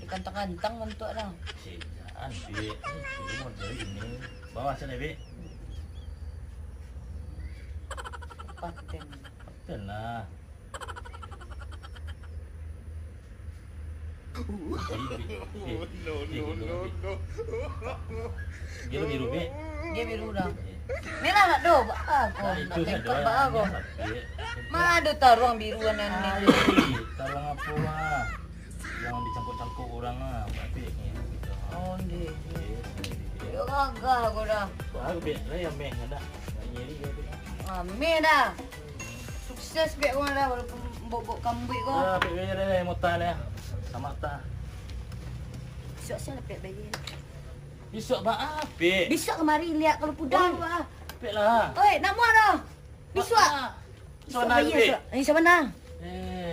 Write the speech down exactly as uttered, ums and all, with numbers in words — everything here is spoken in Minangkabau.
Dikantang-kantang bantuak dah. Sejak, Bik. Ini model ini. Bawa sini, Bik. Paten. Paten lah. No, no, no, no. Biru, biru, Bik. Dia biru dah. Merah nak doh, baa ko. Nah, nak itu tengkok saja, baa ko. Merah, Bik. Mana ada taruang biru anak ni? Ai, taruang apa lah? Yang dicangkuk-cangkuk orang lah, Bik, gitu. Oh, ndeh. Iya, iya. Yo gagah ko dah. Baru Bik lah yang meh ada. Nak nyeri dia tu. Ah, meh dah. Sukses Bik ko dah, walaupun bok-bok kambuik ko. Ah, Bik, Bik, Bik, Bik, mota dah. Sama ta. Besok saya dapat bayar. Besok baa, Bik? Besok kamari lihat kalau pudang, oh, baa. Bik lah. Oi, nak muak dah. Besok. Baa. Besok bayar, Bik. Besok. Eh, sabananyo. Eh.